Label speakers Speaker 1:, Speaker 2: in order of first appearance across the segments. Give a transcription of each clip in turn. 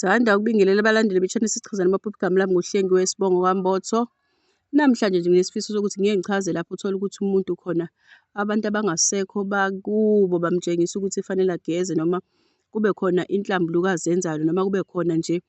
Speaker 1: Thanda ukubingelela abalandeli be-channel Sichazane Amaphupho. Igama lami nguHlengiwe Sibongo kwaMbotho. Namhlanje nje nginesifiso sokuthi ngike ngichaze lapho uthole ukuthi umuntu khona abantu abangasekho bakubo bamtshengisa ukuthi kufanele ageze noma kube khona inhlambuluko azenzayo noma kube khona nje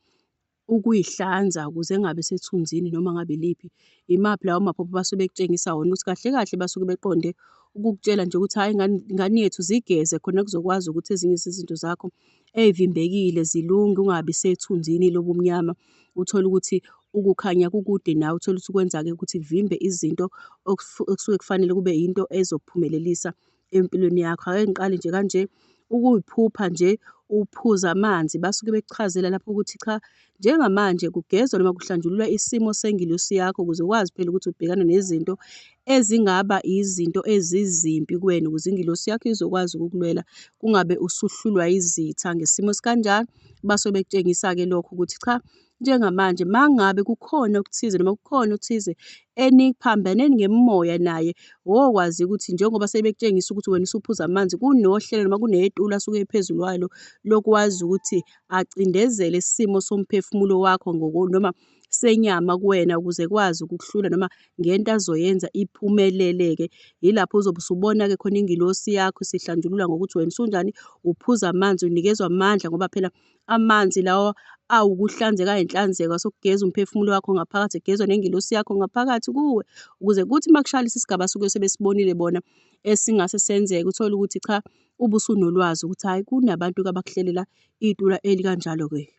Speaker 1: ukuy'hlanza ukuze engabi sethunzini noma ngabe iliphi. Imaphi lawo maphupho abasuke bekutshengisa wona ukuthi kahle kahle basuke beqonde ukukutshela nje ukuthi hhayi ngane, ngane yethu zigeze khona kuzokwazi ukuthi ezinye zezinto zakho ey'vimbekile zilunge, ungabi sethunzini lobumnyama. Uthole ukuthi ukukhanya kukude nawe, uthole ukuthi kwenza-ke ukuthi kuvimbe izinto okusuke kufanele kube yinto ezokuphumelelisa empilweni yakho. Ake ngiqale nje kanje, ukuyiphupha nje uphuza amanzi, basuke bekuchazela lapho ukuthi cha, njengamanje kugezwa noma kuhlanjululwa isimo sengilosi yakho ukuze ukwazi phela ukuthi ubhekane nezinto ezingaba izinto ezizimbi kuwena ukuze ingilosi yakho izokwazi ukukulwela, kungabe usuhlulwa izitha ngesimo esikanjalo. Basuke bekutshengisa-ke lokho ukuthi cha, njengamanje mangabe kukhona okuthize noma kukhona othize eniphambene ngemimoya naye, wokwazi ukuthi njengoba sebekutshengisa ukuthi wena usuphuza amanzi, kunohlelo noma kunetulo asuke ephezu kwalo lokwazi ukuthi acindezele isimo somphefumulo wakho noma senyama kuwena ukuze kwazi ukukuhlula noma ngento azoyenza iphumelele-ke. Yilapho uzobe usubona-ke khona ingilosi yakho isihlanjululwa ngokuthi wena usunjani, uphuza amanzi, unikezwa amandla ngoba phela amanzi lawa awukuhlanzeka ayinhlanzeko asokugeza umphefumulo wakho ngaphakathi, kugezwa nengilosi yakho ngaphakathi kuwe, ukuze kuthi uma kushaya lesi sigaba asuke sebesibonile bona esingase senzeke, uthole ukuthi cha, ube usunolwazi ukuthi hhayi kunabantu-ke abakuhlelela itula elikanjalo-ke.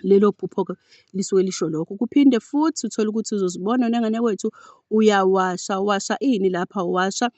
Speaker 1: Lelo phupho-ke lisuke lisho lokho. Kuphinde futhi uthole ukuthi uzozibona wena ngane yakwethu uyawasha, washa ini lapha? Washa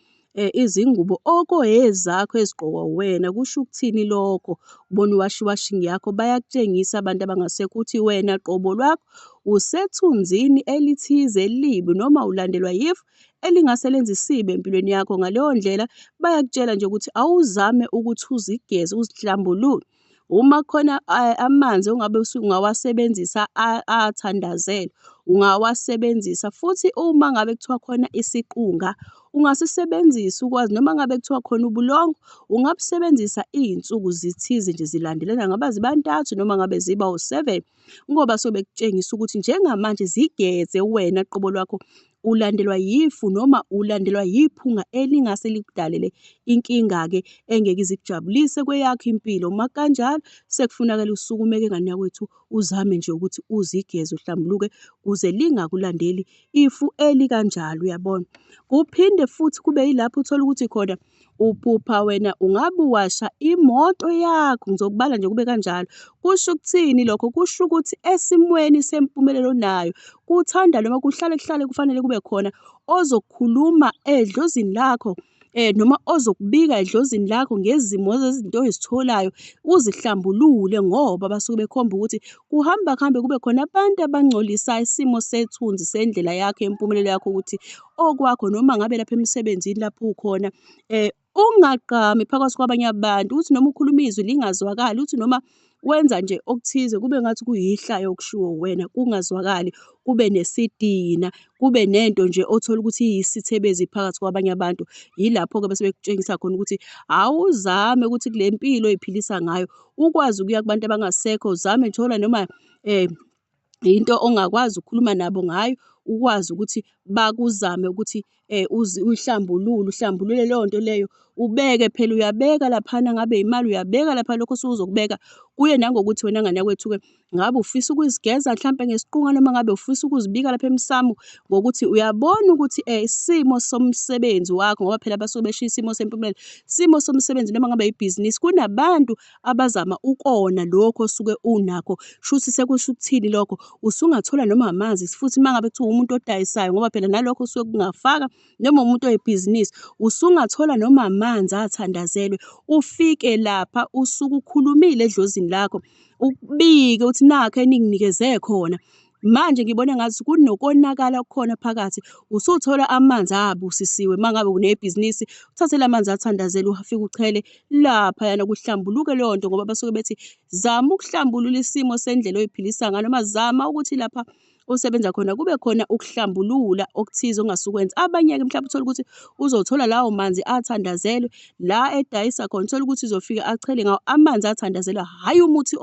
Speaker 1: izingubo okwezakho ezigqokwa uwena. Kusho ukuthini lokho? Ubona uwasha iwashing yakho, bayakutshengisa abantu abangasekho ukuthi wena qobo lwakho usethunzini elithize elibi noma ulandelwa yifu elingase lenze isibi empilweni yakho. Ngaleyo ndlela bayakutshela nje ukuthi awuzame ukuthi uzigeze, uzihlambulule. Uma kukhona amanzi ongabe usungawasebenzisa athandazele, ungawasebenzisa futhi uma ngabe kuthiwa khona isiqunga, ungasisebenzisa ukwazi noma ngabe kuthiwa khona ubulongwe, ungabusebenzisa iy'nsuku zithize nje zilandelana ngaba ziba ntathu noma ngabe ziba u-seven. Ngoba sobe kutshengisa ukuthi njengamanje zigeze wena qobo lwakho ulandelwa yifu noma ulandelwa yiphunga elingase likudalele inkinga-ke engeke ize ikujabulise kweyakho impilo. Uma kukanjalo sekufunakala usukumeke ngane yakwethu uzame nje ukuthi uzigeze uhlambuluke kuze lingakulandeli ifu elikanjalo, uyabona. Kuphinde futhi kube yilapho uthole ukuthi khona uphupha wena ungabe uwasha imoto yakho, ngizokubala nje kube kanjalo. Kusho ukuthini lokho? Kusho ukuthi esimweni sempumelelo onayo, kuthanda noma kuhlale kuhlale kufanele kube khona ozokhuluma edlozini lakho noma ozokubika edlozini lakho ngezimo zezinto oyizitholayo, uzihlambulule ngoba basuke bekhomba ukuthi kuhamba kuhambe kube khona abantu abangcolisa isimo sethunzi sendlela yakho yempumelelo yakho ukuthi okwakho noma ngabe lapha emsebenzini lapho ukhona ungagqami phakathi kwabanye abantu, uthi noma ukhuluma izwi lingazwakali, uthi noma wenza nje okuthize kube ngathi kuyihlaya okushiwo uwena, kungazwakali, kube nesidina, kube nento nje othola ukuthi iyisithebezi phakathi kwabanye abantu. Yilapho-ke bese bekutshengisa khona ukuthi awuzame ukuthi kule mpilo oy'philisa ngayo ukwazi ukuya kubantu abangasekho, uzame thola noma into ongakwazi ukukhuluma nabo ngayo, ukwazi ukuthi bakuzame ukuthi uyihlambulule, uhlambulule leyo nto leyo. Ubeke phela uyabeka laphana ngabe imali uyabeka lapha lokho osuke uzokubeka. Kuye nangokuthi wena ngane yakwethu-ke ngabe ufisa ukuzigeza mhlampe ngesiqunga noma ngabe ufisa ukuzibika lapha emsamo ngokuthi uyabona ukuthi isimo somsebenzi wakho ngoba phela basuke beshiya isimo sempumelelo, isimo somsebenzi noma ngabe ibhizinisi kunabantu abazama ukona lokhu osuke unakho. Shuthi sekusho ukuthini lokho? Usungathola noma amanzi futhi uma ngabe kuthiwa umuntu odayisayo ngoba phela nalokho kusuke kungafaka noma umuntu oyibhizinisi, usungathola noma amanzi athandazelwe, ufike lapha usuke ukhulumile edlozini lakho, ukubike ukuthi nakhu eninginikeze khona. Manje ngibona ngathi kunokonakala okukhona phakathi, usuthola amanzi abusisiwe uma ngabe unebhizinisi, uthathe la manzi athandazele ufike uchele laphayana kuhlambuluke leyo nto ngoba basuke bethi zama ukuhlambulula isimo sendlela oy'philisa ngayo noma zama ukuthi lapha. osebenza khona kube khona ukuhlambulula okuthize ongase ukwenze. Abanye-ke mhlawumbe uthole ukuthi uzothola lawo manzi athandazelwe la edayisa khona, uthole ukuthi uzofika achele ngawo amanzi athandazelwe, hhayi umuthi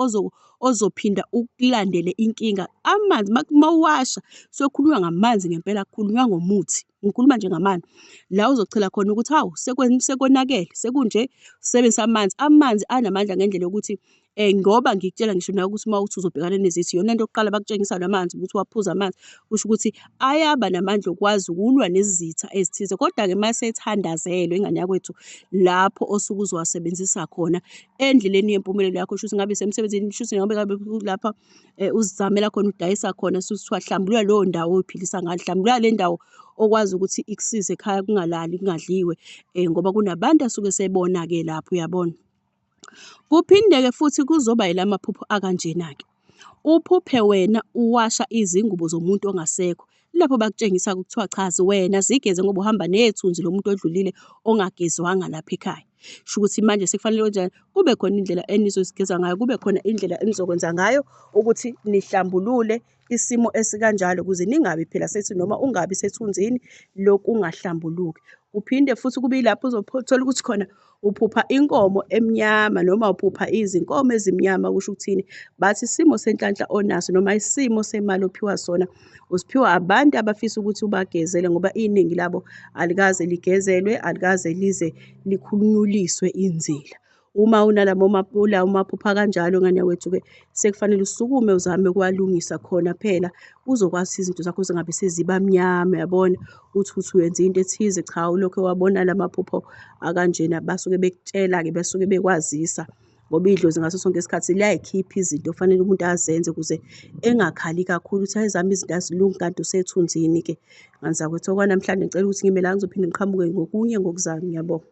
Speaker 1: ozophinda ukulandele inkinga. Amanzi mawuwasha kusuke kukhulunywa ngamanzi ngempela, akukhulunywa ngomuthi. Ngikhuluma nje ngamanzi. La uzochela khona ukuthi hawu sekonakele, sekunje, usebenzise amanzi. Amanzi anamandla ngendlela yokuthi ngoba ngikutshela ngisho nawe ukuthi uma uthi uzobhekana nezithi, iyona nto yokuqala abakutshengisa namanzi ukuthi waphuze amanzi, kusho ukuthi ayaba namandla okwazi ukulwa nezitha ezithize. Kodwa-ke uma esethandazelwe ingane yakwethu, lapho osuke uzowasebenzisa khona endleleni yempumelelo yakho, shuthi ngabe isemsebenzini, shuthi ngabe ngabe lapha uzizamela khona, udayisa khona, shuthi kuthiwa hlambulula leyo ndawo oy'philisa ngayo, hlambulula le ndawo okwazi ukuthi ikusize ekhaya kungalali kungadliwe, ngoba kunabantu asuke sebona-ke lapho, uyabona. Kuphinde-ke futhi kuzoba yila maphupho akanjena-ke. Uphuphe wena uwasha izingubo zomuntu ongasekho. Lapho bakutshengisa kuthiwa cha wena zigeze ngoba uhamba nethunzi lomuntu odlulile ongagezwanga lapha ekhaya. Sho ukuthi manje sekufanele kanjani? Kube khona indlela enizozigeza ngayo, kube khona indlela enizokwenza ngayo ukuthi nihlambulule isimo esikanjalo ukuze ningabi phela sethi noma ungabi sethunzini lokungahlambuluki. Kuphinde futhi kube yilapho uzothola ukuthi khona uphupha inkomo emnyama noma uphupha izinkomo ezimnyama kusho ukuthini? Bathi isimo senhlanhla onaso noma isimo semali ophiwa sona usiphiwa abantu abafisa ukuthi ubagezele ngoba iningi labo alikaze ligezelwe, alikaze lize likhulunyuliswe inzila. Uma unalawo maphupho akanjalo ngane yakwethu-ke sekufanele usukume uzame ukuwalungisa khona phela uzokwazi izinto zakho zingabe seziba mnyama, uyabona? Uthi uthi uyenza into ethize, cha ulokhu wabona la maphupho akanjena. Basuke bekutshela-ke, basuke bekwazisa ngoba idlozi ngaso sonke isikhathi liyayikhipha izinto okufanele umuntu azenze ukuze engakhali kakhulu ukuthi hhayi ezami izinto azilungi kanti usethunzini-ke. Ngane zakwethu, okwanamhlanje ngicela ukuthi ngime la, ngizophinde ngiqhamuke ngokunye ngokuzayo. Ngiyabonga.